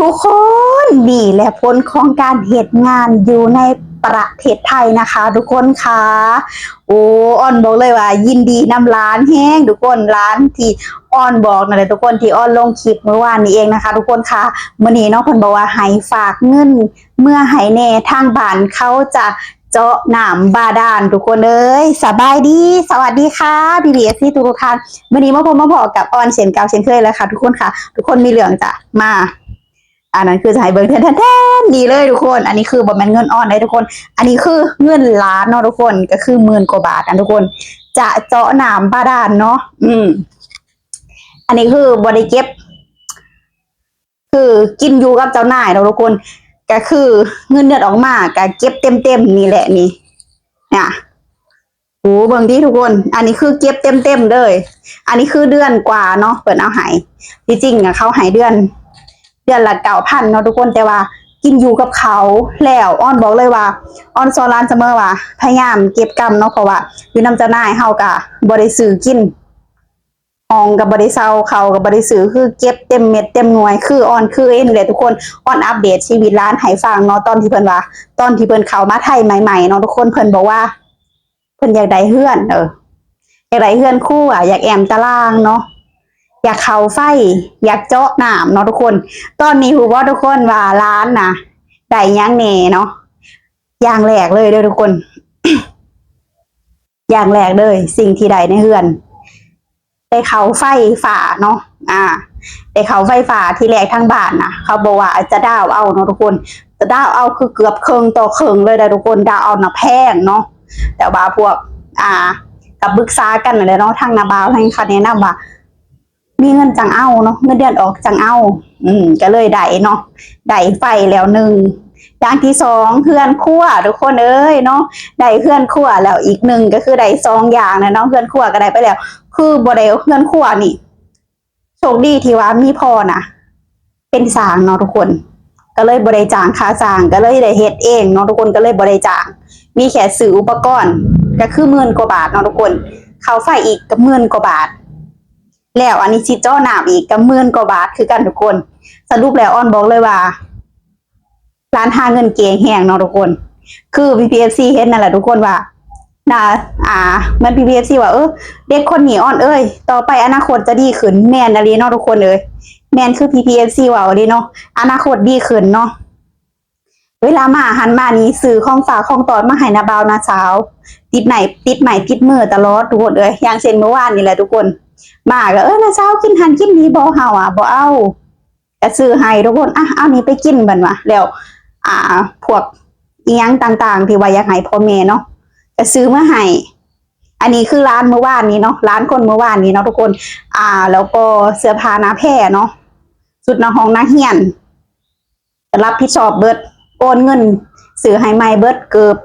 ທຸກຄົນ ນີ້ແຫຼະຜົນຂອງການເຮັດງານຢູ່ໃນປະເທດໄທນະຄະທຸກຄົນຄະ. ໂອ້ ອອນບອກເລີຍວ່າຍິນດີນຳຫຼານແຮງທຸກຄົນ. ຫຼານທີ່ອອນບອກນັ້ນແຫຼະທຸກຄົນ ທີ່ອອນລົງຄລິບມື້ວານນີ້ເອງນະຄະທຸກຄົນຄະ. ມື້ນີ້ເນາະ ເພິ່ນບອກວ່າໃຫ້ຝາກເງິນເມືອໃຫ້ແດ່ ທາງບ້ານເຂົາຈະເຈາະນ້ຳບາດານທຸກຄົນເອີຍ. ສະບາຍດີ ສະຫວັດດີຄະ ພີ່ໆ ເອັຟຊີ ທຸກໆທ່ານ. ມື້ນີ້ມາພົບມາພໍ້ກັບອອນເຊັ່ນເກົ່າເຊັ່ນເຄີຍແລ້ວຄະທຸກຄົນຄະ. ທຸກຄົນມີເລື່ອງຈະມາ ອັນນັ້ນຄືຈະໃຫ້ເບິ່ງແທນໆ ນີ້ເລີຍທຸກຄົນ. ອັນນີ້ຄືບໍ່ແມ່ນເງິນອອນເດ້ທຸກຄົນ ອັນນີ້ຄືເງິນຫຼານເນາະທຸກຄົນ ກໍຄືໝື່ນກວ່າບາດນະທຸກຄົນ. ຈະເຈາະນ້ຳບາດານເນາະ ອືມ ອັນນີ້ຄືບໍ່ໄດ້ເກັບ ຄືກິນຢູ່ກັບເຈົ້ານາຍເນາະທຸກຄົນ ກໍຄືເງິນເດືອນອອກມາກໍເກັບເຕັມໆ ນີ້ແຫຼະ ນີ້ນະ. ໂອ້ ເບິ່ງຕິທຸກຄົນ ອັນນີ້ຄືເກັບເຕັມໆ ເລີຍ. ອັນນີ້ຄືເດືອນກວ່າເນາະ ເພິ່ນເອົາໃຫ້. ທີ່ຈິງນະ ເຂົາໃຫ້ເດືອນ ເດືອນລະເກົ້າພັນເນາະທຸກຄົນ ແຕ່ວ່າກິນຢູ່ກັບເຂົາ. ແລ້ວອອນບອກເລີຍວ່າ ອອນສອນຫຼານສະເໝີວ່າ ພະຍາຍາມເກັບກຳເນາະ ເພາະວ່າຢູ່ນຳເຈົ້ານາຍເຮົາກະບໍ່ໄດ້ຊື້ກິນ ຫ້ອງກະບໍ່ໄດ້ເຊົ່າ ເຂົ້າກະບໍ່ໄດ້ຊື້ ຄືເກັບເຕັມເມັດເຕັມໜ່ວຍ. ຄືອອນ ຄືເຫັນແຫຼະທຸກຄົນ ອອນອັບເດດຊີວິດຫຼານໃຫ້ຟັງເນາະ ຕອນທີ່ເພິ່ນວ່າ ຕອນທີ່ເພິ່ນເຂົ້າມາໄທໃໝ່ໆ ເນາະທຸກຄົນ. ເພິ່ນບອກວ່າ ເພິ່ນຢາກໄດ້ເຮືອນ ເອີ ຢາກໄດ້ເຮືອນຄົວ ຢາກແອ້ມຕາລາງເນາະ ຢາກເຂົ້າໄຟ ຢາກເຈາະນ້ຳເນາະທຸກຄົນ. ຕອນນີ້ຮູ້ບໍ່ທຸກຄົນວ່າຫຼານນະໄດ້ຫຍັງແດ່ເນາະ? ຢ່າງແລກເລີຍເດີທຸກຄົນ ຢ່າງແລກເລີຍ ສິ່ງທີ່ໄດ້ໃນເຮືອນ ໄດ້ເຂົ້າໄຟຟ້າເນາະ ອາ ໄດ້ເຂົ້າໄຟຟ້າ. ທີແລກທາງບ້ານນະ ເຂົາບອກວ່າຈະດາວເອົາເນາະທຸກຄົນ ຈະດາວເອົາ ຄືເກືອບເຄິ່ງຕໍ່ເຄິ່ງເລີຍໄດ໋ທຸກຄົນ. ດາວເອົານະແພງເນາະ ແຕ່ວ່າພວກ ອາ ກໍປຶກສາກັນນັ້ນແຫຼະເນາະ ທາງນ້າບ່າວທາງເຂົາແນະນຳວ່າ ມີເງິນຈັ່ງເອົາເນາະ ເງິນເດືອນອອກຈັ່ງເອົາ ອືມ ກໍເລີຍໄດ້ເນາະ ໄດ້ໄຟແລ້ວໜຶ່ງ. ຢ່າງທີສອງ ເຮືອນຄົວທຸກຄົນເອີຍເນາະ ໄດ້ເຮືອນຄົວແລ້ວອີກໜຶ່ງ ກໍຄືໄດ້ສອງຢ່າງແລ້ວເນາະ. ເຮືອນຄົວກໍໄດ້ໄປແລ້ວ ຄືບໍ່ໄດ້ ເຮືອນຄົວນີ້ ໂຊກດີທີ່ວ່າມີພໍ່ນະເປັນຊ່າງເນາະທຸກຄົນ ກໍເລີຍບໍ່ໄດ້ຈ້າງຄ່າຊ່າງ ກໍເລີຍໄດ້ເຮັດເອງເນາະທຸກຄົນ ກໍເລີຍບໍ່ໄດ້ຈ້າງ. ມີແຄ່ຊື້ອຸປະກອນ ກໍຄືໝື່ນກວ່າບາດເນາະທຸກຄົນ ເຂົ້າໄຟອີກກໍໝື່ນກວ່າບາດ ແລ້ວອັນນີ້ຊິເຈາະນ້ຳອີກກໍໝື່ນກວ່າບາດຄືກັນທຸກຄົນ. ສະຫຼຸບແລ້ວອອນບອກເລີຍວ່າ ຫຼານຫາເງິນເກັ່ງແຮງເນາະທຸກຄົນ ຄືພີ່ໆ ເອັຟຊີ ເຫັນນັ້ນແຫຼະທຸກຄົນວ່າ ນະ ອາ ເໝືອນພີ່ໆ ເອັຟຊີ ວ່າ ເອີ ເດັກຄົນນີ້ອອນເອີຍ ຕໍ່ໄປອະນາຄົດຈະດີຂຶ້ນ. ແມ່ນອີ່ຫຼີເນາະທຸກຄົນເອີຍ ແມ່ນຄືພີ່ໆ ເອັຟຊີ ເວົ້າອີ່ຫຼີເນາະ ອະນາຄົດດີຂຶ້ນເນາະ. ເວລາມາຫັ້ນມານີ້ ຊື້ຂອງຝາກຂອງຕ້ອນມາໃຫ້ນ້າບ່າວນ້າສາວ ຕິດໄມ້ ຕິດໄມ້ຕິດມືຕະຫຼອດທຸກຄົນເອີຍ. ຢ່າງເຊັ່ນມື້ວານນີ້ແຫຼະທຸກຄົນ ມາກໍ ເອີ ນ້າສາວກິນຫັ້ນກິນນີ້ບໍ່ ເຮົາອະບໍ່ເອົາ ກະຊື້ໃຫ້ທຸກຄົນ ອະ ເອົານີ້ໄປກິນ ເພິ່ນວ່າ. ແລ້ວ ອາ ພວກອີ່ຫຍັງຕ່າງໆ ທີ່ວ່າຢາກໃຫ້ພໍ່ແມ່ເນາະ ກະຊື້ມາໃຫ້. ອັນນີ້ຄືຫຼານມື້ວານນີ້ເນາະ ຫຼານຄົນມື້ວານນີ້ເນາະທຸກຄົນ. ອາ ແລ້ວກໍເສື້ອຜ້າໜ້າແພເນາະ ຊຸດນັກຮ້ອງນັກຮຽນ ກະຮັບຜິດຊອບເບິດ ໂອນເງິນຊື້ໃຫ້ໃໝ່ເບິດ ເກີບ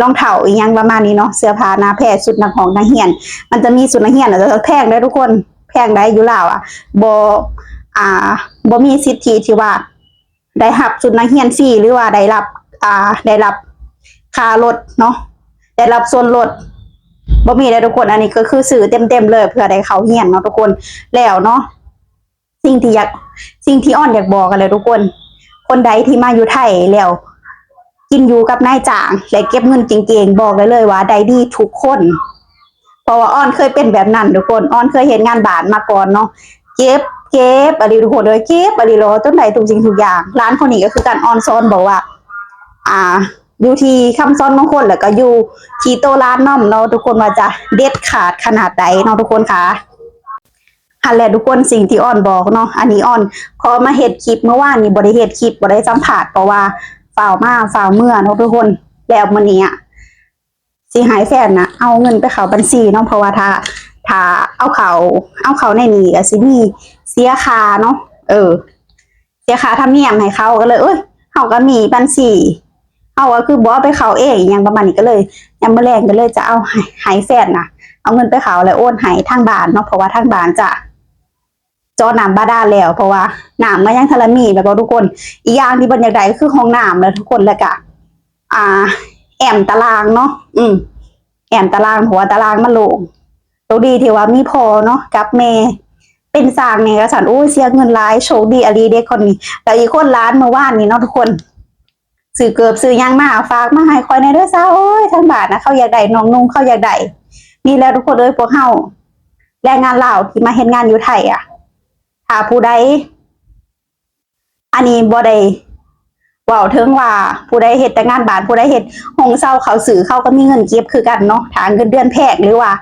ລອງເທົ້າ ອີ່ຫຍັງປະມານນີ້ເນາະ. ເສື້ອຜ້າໜ້າແພ ຊຸດນັກຮ້ອງນັກຮຽນ ມັນຈະມີຊຸດນັກຮຽນ ອາ ແຕ່ແພງເດ້ທຸກຄົນ ແພງໄດ໋ ຢູ່ລາວອະ ບໍ່ ອາ ບໍ່ມີສິດທິທີ່ວ່າໄດ້ຮັບຊຸດນັກຮຽນຟຣີ ຫຼືວ່າໄດ້ຮັບ ອາ ໄດ້ຮັບຄ່າລົດເນາະ ໄດ້ຮັບສ່ວນລົດ ບໍ່ມີເດ້ທຸກຄົນ. ອັນນີ້ກໍຄືຊື້ເຕັມໆ ເລີຍ ເພື່ອໄດ້ເຂົ້າຮຽນເນາະທຸກຄົນ. ແລ້ວເນາະ ສິ່ງທີ່ຢາກ ສິ່ງທີ່ອອນຢາກບອກຫັ້ນແຫຼະທຸກຄົນ ຄົນໃດທີ່ມາຢູ່ໄທແລ້ວ ກິນຢູ່ກັບນາຍຈ້າງ ແລະ ເກັບເງິນເກັ່ງໆ ບອກໄດ້ເລີຍວ່າໄດ້ດີທຸກຄົນ ເພາະວ່າອອນເຄີຍເປັນແບບນັ້ນທຸກຄົນ. ອອນເຄີຍເຮັດງານບ້ານມາກ່ອນເນາະ ເກັບ ເກັບອີ່ຫຼີທຸກຄົນເອີຍ ເກັບອີ່ຫຼີ ລໍ ຈົນໄດ້ທຸກສິ່ງທຸກຢ່າງ. ຫຼານຄົນນີ້ກໍຄືກັນ ອອນສອນບອກວ່າ ອາ ຢູ່ທີ່ຄຳສອນຂອງຄົນ ແລ້ວກໍຢູ່ທີ່ໂຕຫຼານນຳເນາະທຸກຄົນ ວ່າຈະເດັດຂາດຂະໜາດໃດເນາະທຸກຄົນຄ່ະ. ຫັ້ນແຫຼະທຸກຄົນ ສິ່ງທີ່ອອນບອກເນາະ ອັນນີ້ອອນຂໍມາເຮັດຄລິບ ເມື່ອວານນີ້ບໍ່ໄດ້ເຮັດຄລິບ ບໍ່ໄດ້ສຳພາດ ເພາະວ່າຟ້າວມາຟ້າວເມືອເນາະທຸກຄົນ. ແລ້ວມື້ນີ້ອະ ຊິໃຫ້ແຟນນະເອົາເງິນໄປເຂົ້າບັນຊີເນາະ ເພາະວ່າຖ້າ ຖ້າເອົາເຂົ້າ ເອົາເຂົ້າໃນນີ້ກໍຊິມີເສຍຄ່າເນາະ ເອີ ເສຍຄ່າທຳນຽມໃຫ້ເຂົາ ກໍເລີຍ ເອີຍ ເຮົາກໍມີບັນຊີ ເຮົາກໍຄືບໍ່ເອົາໄປເຂົ້າເອງ ອີ່ຫຍັງປະມານນີ້ ກໍເລີຍ ຍາມມື້ແລງກໍເລີຍຈະເອົາໃຫ້ ໃຫ້ແຟນນະ ເອົາເງິນໄປເຂົ້າ ແລ້ວໂອນໃຫ້ທາງບ້ານເນາະ ເພາະວ່າທາງບ້ານຈະເຈາະນ້ຳບາດານແລ້ວ ເພາະວ່ານ້ຳມັນຍັງທັນລະມີ ແມ່ນບໍ່ທຸກຄົນ. ອີກຢ່າງທີ່ເພິ່ນຢາກໄດ້ກໍຄືຫ້ອງນ້ຳແຫຼະທຸກຄົນ ແລ້ວກະ ອ່າ ແອ້ມຕາລາງເນາະ ອືມ ແອ້ມຕາລາງ ເພາະວ່າຕາລາງມັນໂລ່ງ. ໂຊກດີທີ່ວ່າມີພໍ່ເນາະ ກັບແມ່ ເປັນຊ່າງນີ້ວ່າຊັ້ນ. ໂອ້ຍ ເສຍເງິນຫຼາຍ ໂຊກດີອີ່ຫຼີເດັກຄົນນີ້. ແລ້ວອີກຄົນຫຼານເມື່ອວານນີ້ເນາະທຸກຄົນ ຊື້ເກີບຊື້ຫຍັງມາ ຝາກມາໃຫ້ຂ້ອຍແດ່ເດີສາວເອີຍ ທາງບ້ານນະເຂົາຢາກໄດ້ ນ້ອງນຸ່ງເຂົາຢາກໄດ້. ນີ້ແຫຼະທຸກຄົນເອີຍ ພວກເຮົາແຮງງານລາວທີ່ມາເຮັດງານຢູ່ໄທອະ ຖ້າຜູ້ໃດ ອັນນີ້ບໍ່ໄດ້ເວົ້າເຖິງວ່າຜູ້ໃດເຮັດແຕ່ງານບ້ານ ຜູ້ໃດເຮັດໂຮງເຊົາເຂົ້າຊື້ ເຂົາກໍມີເງິນເກັບຄືກັນເນາະ ຖ້າເງິນເດືອນແພງ ຫຼືວ່າ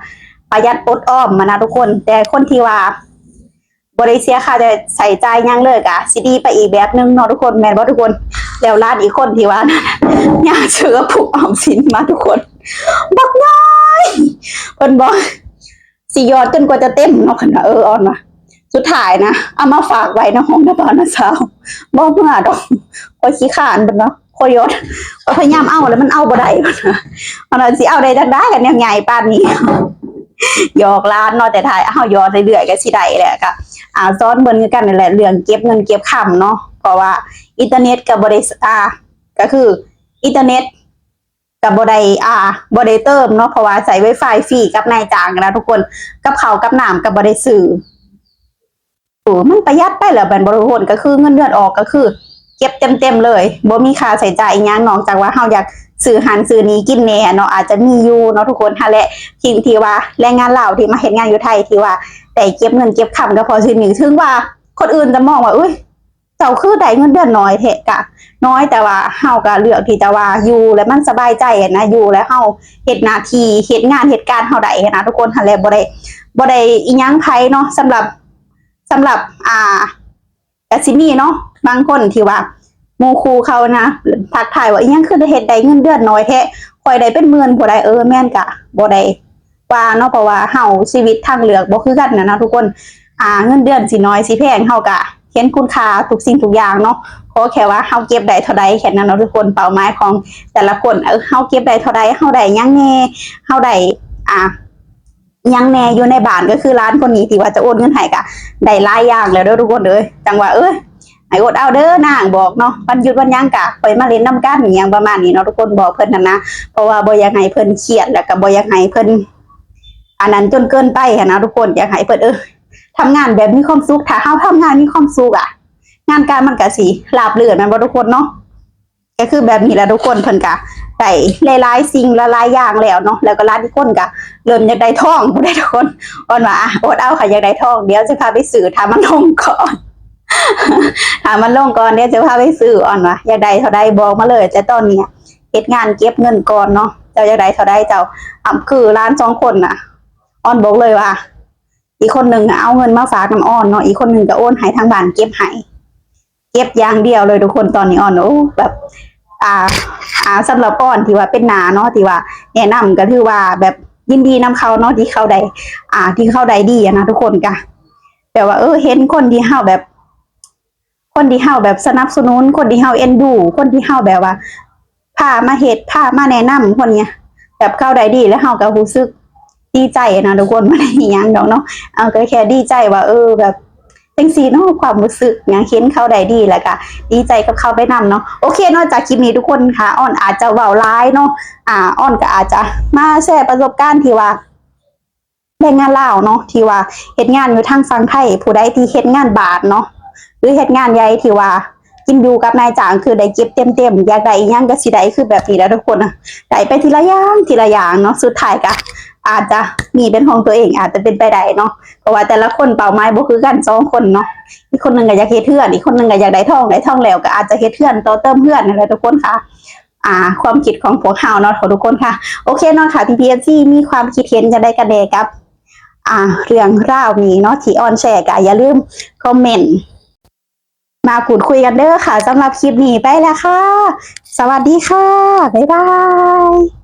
ປະຢັດອົດອອມຫັ້ນນະທຸກຄົນ. ແຕ່ຄົນທີ່ວ່າບໍ່ໄດ້ເສຍຄ່າໃຊ້ຈ່າຍຫຍັງເລີຍ ກະຊິດີໄປອີກແບບໜຶ່ງເນາະທຸກຄົນ ແມ່ນບໍ່ທຸກຄົນ? ແລ້ວຫຼານອີກຄົນທີ່ວ່າ ຍ່າງເສືອຜູກອອມສິນມາທຸກຄົນ ບັກນ້ອຍ ເພິ່ນບອກ ຊິຫຍອດຈົນກວ່າຈະເຕັມເນາະ ເພິ່ນວ່າ ເອີ ອ່ອນວ່າ ສຸດທ້າຍນະ ເອົາມາຝາກໄວ້ນະຫ້ອງນະບ່າວນະສາວ ບໍ່ເມືອດອກ ຂ້ອຍຂີ້ຄ້ານ ເພິ່ນວ່າ ຂ້ອຍຫຍອດ ຂ້ອຍພະຍາຍາມເອົາແລ້ວມັນເອົາບໍ່ໄດ້ ເພິ່ນວ່າ ອັນນັ້ນຊິເອົາໄດ້ຈັ່ງໃດ ອັນແນວໃຫຍ່ປານນີ້ ຫຍອກຫຼານເນາະ ແຕ່ຖ້າເຮົາຫຍອດເລື້ອຍໆກໍຊິໄດ້ແຫຼະ ກໍ ອ່າ ສອນເພິ່ນຄືກັນນັ້ນແຫຼະ ເລື່ອງເກັບເງິນເກັບຄຳເນາະ ເພາະວ່າອິນເຕີເນັດກໍບໍ່ໄດ້ ອ່າ ກໍຄືອິນເຕີເນັດ ກໍບໍ່ໄດ້ ອ່າ ບໍ່ໄດ້ເຕີມເນາະ ເພາະວ່າໃຊ້ໄວຟາຍຟຣີກັບນາຍຈ້າງນະທຸກຄົນ ກັບເຂົ້າກັບນ້ຳກໍບໍ່ໄດ້ຊື້. ເອີ ມັນປະຢັດໄປແລ້ວແມ່ນບໍ່ທຸກຄົນ? ກໍຄືເງິນເດືອນອອກກໍຄືເກັບເຕັມໆເລີຍ ບໍ່ມີຄ່າໃຊ້ຈ່າຍອີ່ຫຍັງ ນອກຈາກວ່າເຮົາຢາກຊື້ຫັ້ນຊື້ນີ້ກິນແດ່ເນາະ ອາດຈະມີຢູ່ເນາະທຸກຄົນ. ຫັ້ນແຫຼະ ທີ່ ທີ່ວ່າແຮງງານລາວທີ່ມາເຮັດງານຢູ່ໄທ ທີ່ວ່າໄດ້ເກັບເງິນເກັບຄຳ ກໍເພາະສິ່ງນີ້ ເຖິງວ່າຄົນອື່ນຈະມອງວ່າ ອຸ້ຍ ເຈົ້າຄືໄດ້ເງິນເດືອນໜ້ອຍແທ້ ກະໜ້ອຍ ແຕ່ວ່າເຮົາກະເລືອກທີ່ຈະວ່າຢູ່ແລ້ວມັນສະບາຍໃຈຫັ້ນນະ ຢູ່ແລ້ວເຮົາເຮັດໜ້າທີ່ ເຮັດງານເຮັດການເຮົາໄດ້ຫັ້ນນະທຸກຄົນ. ຫັ້ນແຫຼະ ບໍ່ໄດ້ ບໍ່ໄດ້ອີ່ຫຍັງໃຜເນາະ ສຳລັບ ສຳລັບ ອ່າ ກະຊິມີເນາະ ບາງຄົນທີ່ວ່າ ໝູ່ຄູ່ເຂົານະ ທັກທາຍວ່າ ອີ່ຫຍັງຄືໄດ້ເຮັດໄດ້ເງິນເດືອນໜ້ອຍແທ້ ຂ້ອຍໄດ້ເປັນໝື່ນພຸ້ນໃດ໋. ເອີ ແມ່ນ ກະບໍ່ໄດ້ ວ່າເນາະ ເພາະວ່າເຮົາຊີວິດທາງເລືອກບໍ່ຄືກັນນະເນາະທຸກຄົນ. ອ່າ ເງິນເດືອນຊິໜ້ອຍຊິແພງ ເຮົາກະເຫັນຄຸນຄ່າທຸກສິ່ງທຸກຢ່າງເນາະ ຂໍແຄ່ວ່າເຮົາເກັບໄດ້ເທົ່າໃດແຄ່ນັ້ນເນາະທຸກຄົນ. ເປົ້າໝາຍຂອງແຕ່ລະຄົນ ເອີ ເຮົາເກັບໄດ້ເທົ່າໃດ ເຮົາໄດ້ຫຍັງແດ່ ເຮົາໄດ້ ອ່າ ຫຍັງແດ່ຢູ່ໃນບ້ານ. ກໍຄືຫຼານຄົນນີ້ທີ່ວ່າຈະໂອນເງິນໃຫ້ກະໄດ້ຫຼາຍຢ່າງແລ້ວເດີທຸກຄົນເອີຍ. ຈັ່ງວ່າ ເອີຍ ໃຫ້ອົດເອົາເດີ ນາງບອກເນາະ ວັນຢຸດວັນຫຍັງກະຄ່ອຍມາຫຼິ້ນນຳກັນ ອີ່ຫຍັງປະມານນີ້ເນາະທຸກຄົນ ບອກເພິ່ນຫັ້ນນະ ເພາະວ່າບໍ່ຢາກໃຫ້ເພິ່ນຄຽດ ແລ້ວກໍບໍ່ຢາກໃຫ້ເພິ່ນອັນນັ້ນຈົນເກີນໄປຫັ້ນນະທຸກຄົນ. ຢາກໃຫ້ເພິ່ນ ເອີ ທຳງານແບບມີຄວາມສຸກ ຖ້າເຮົາທຳງານມີຄວາມສຸກອະ ງານການມັນກະຊິລາບລື່ນ ແມ່ນບໍ່ທຸກຄົນເນາະ? ກໍຄືແບບນີ້ແຫຼະທຸກຄົນ ເພິ່ນກະໄດ້ຫຼາຍໆສິ່ງຫຼາຍໆຢ່າງແລ້ວເນາະ ແລ້ວກໍຫຼາຍຄົນກະເລີ່ມຢາກໄດ້ທອງພຸ້ນເດ້ທຸກຄົນ. ອ່ອນວ່າ ອາ ອົດເອົາ ຂ້ອຍຢາກໄດ້ທອງ ດຽວຊິພາໄປຊື້ ຖ້າມັນລົງກ່ອນ ຖ້າມັນລົງກ່ອນ ດຽວຊິພາໄປຊື້. ອ່ອນວ່າ ຢາກໄດ້ເທົ່າໃດບອກມາເລີຍ ແຕ່ຕອນນີ້ເຮັດງານເກັບເງິນກ່ອນເນາະ. ເຈົ້າຢາກໄດ້ເທົ່າໃດເຈົ້າ? ອຳ ຄືຫຼານສອງຄົນນະ ອ່ອນບອກເລີຍວ່າ ອີກຄົນໜຶ່ງເອົາເງິນມາຝາກນຳອ່ອນເນາະ ອີກຄົນໜຶ່ງກໍໂອນໃຫ້ທາງບ້ານເກັບໃຫ້ ເກັບຢ່າງດຽວເລີຍທຸກຄົນ. ຕອນນີ້ອ່ອນ ໂອ້ ແບບ ອ່າ ອ່າ ສຳລັບອ່ອນທີ່ວ່າເປັນໜ້າເນາະ ທີ່ວ່າແນະນຳ ກໍຖືວ່າແບບຍິນດີນຳເຂົາເນາະ ທີ່ເຂົາໄດ້ ອ່າ ທີ່ເຂົາໄດ້ດີຫັ້ນນະທຸກຄົນ. ກະແບບວ່າ ເອີ ເຫັນຄົນທີ່ເຮົາແບບ ຄົນທີ່ເຮົາແບບສະໜັບສະໜູນ ຄົນທີ່ເຮົາເອັນດູ ຄົນທີ່ເຮົາແບບວ່າພາມາເຮັດ ພາມາແນະນຳຄົນນີ້ ແບບເຂົາໄດ້ດີ ແລ້ວເຮົາກໍຮູ້ສຶກດີໃຈນະທຸກຄົນ. ບໍ່ໄດ້ມີຫຍັງດອກເນາະ ເຮົາກໍແຄ່ດີໃຈວ່າ ເອີ ແບບຈັ່ງຊີ້ເນາະ ຄວາມຮູ້ສຶກຫຍັງ ເຫັນເຂົາໄດ້ດີ ແລ້ວກໍດີໃຈກັບເຂົາໄປນຳເນາະ. ໂອເຄເນາະ ຈາກຄລິບນີ້ທຸກຄົນ ຖ້າອ່ອນອາດຈະເວົ້າຫຼາຍເນາະ ອ່າ ອ່ອນກໍອາດຈະມາແຊປະສົບການທີ່ວ່າ ແຮງງານລາວເນາະ ທີ່ວ່າເຮັດງານຢູ່ທາງຝັ່ງໄທ ຜູ້ໃດທີ່ເຮັດງານບ້ານເນາະ ຫຼືເຮັດງານໃຫຍ່ ທີ່ວ່າກິນຢູ່ກັບນາຍຈ້າງ ຄືໄດ້ເກັບເຕັມໆ ຢາກໄດ້ອີ່ຫຍັງກໍຊິໄດ້ ຄືແບບນີ້ແຫຼະທຸກຄົນນະ ໄດ້ໄປທີລະຢ່າງ ທີລະຢ່າງເນາະ. ສຸດທ້າຍກໍອາດຈະມີເປັນຂອງຕົວເອງ ອາດຈະເປັນໄປໄດ້ເນາະ ເພາະວ່າແຕ່ລະຄົນເປົ້າໝາຍບໍ່ຄືກັນ ສອງຄົນເນາະ ອີກຄົນໜຶ່ງກໍຢາກເຮັດເຮືອນ ອີກຄົນໜຶ່ງກໍຢາກໄດ້ທອງ ໄດ້ທອງແລ້ວກໍອາດຈະເຮັດເຮືອນຕໍ່ເຕີມເຮືອນນັ້ນແຫຼະທຸກຄົນຄ່ະ. ອ່າ ຄວາມຄິດຂອງພວກເຮົາເນາະ ຂອງທຸກຄົນຄ່ະ. ໂອເຄເນາະຄ່ະ ພີ່ໆ ເອັຟຊີ ມີຄວາມຄິດເຫັນຈັ່ງໃດກັນແດ່ກັບ ອ່າ ເລື່ອງລາວນີ້ເນາະ ທີ່ອ່ອນແຊ ກໍຢ່າລືມຄອມເມັນມາພູດຄຸຍກັນເດີຄ່ະ. ສຳລັບຄລິບນີ້ໄປແລ້ວຄ່ະ ສະຫວັດດີຄ່ະ ບາຍບາຍ.